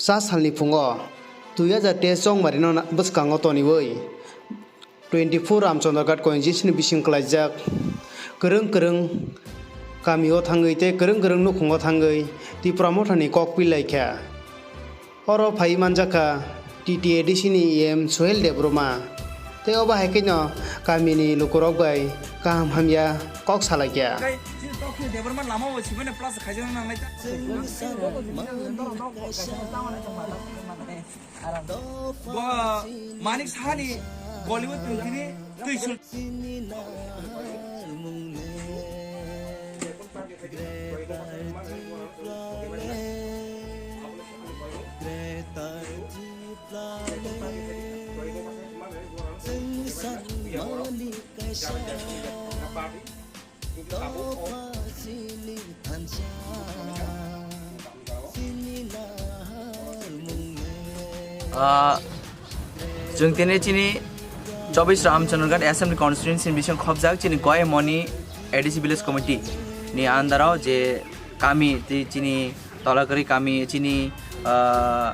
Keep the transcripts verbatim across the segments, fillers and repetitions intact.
Cha salni phungo dui hajar teis chongmarino na-, bwskango toniwi twenty four Ramchandraghat constituency ni bising kwlaijak kwrwng kwrwng kamio thangwi tei kwrwng kwrwng nukhungo thangwi Tipra Mothani kok pil laikha. Oro phai manjakha T T A D C ni E M Suhel Debbarma. Tei obo hai kheno kamini lukurok bai kaham hamya kok salaikha. Kai, chini tokni Debbarma lama o sibene plus khaijak nang nai ta. Bo Manik Sahani Bollywood tongthini twi sul. Ah, chwng tini chini chobbish Ramchandraghat Assembly Constituency ni bising khobjak chini Goyamoni A D C Village Committee ni under o je kami tei chini Tolakari kami chini, ah,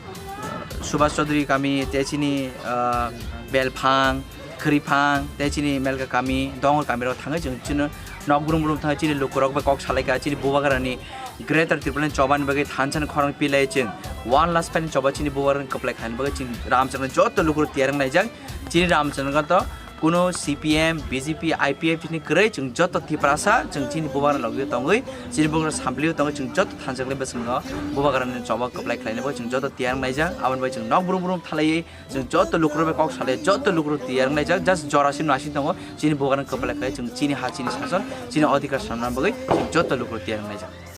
Subhas Chaudhary kami tei chini, ah, Belphang, Khriphang tei chini Melka kami, Dongor kami rok thangwi chwng chini nok brum brum thangwi chini lukurok bai kok salaikha chini Bubagrani Greater Tipraland chobani bagwi thansa ni khorang pilai chwng one last pen choba chini Bubagrani kwplai khaini bagwi chini Ramchandraghat joto lukurok tiyar wng laijak. Chini Ramchandraghat to kuno C P M, B J P, I P F ni kwrwi chwng joto Tiprasa chwng chini Bubagrani logwi tongwi chini Bubagrani samplio tongwi chwng joto thansa kwlai bwskango Bubagrani choba kwplai khlaini bagwi chwng joto tiyar wng laijak. Aboni bagwi chwng nok brum brum thalaiwi chwng joto lukurok bai kok salai joto lukurok tiyar wng laijak. Just jora sim nasing tongo chini Bubagrani kwplai khlai chwng chini ha chini sason chini adhikar sanna bagwi chwng joto lukurok tiyar wng laijak.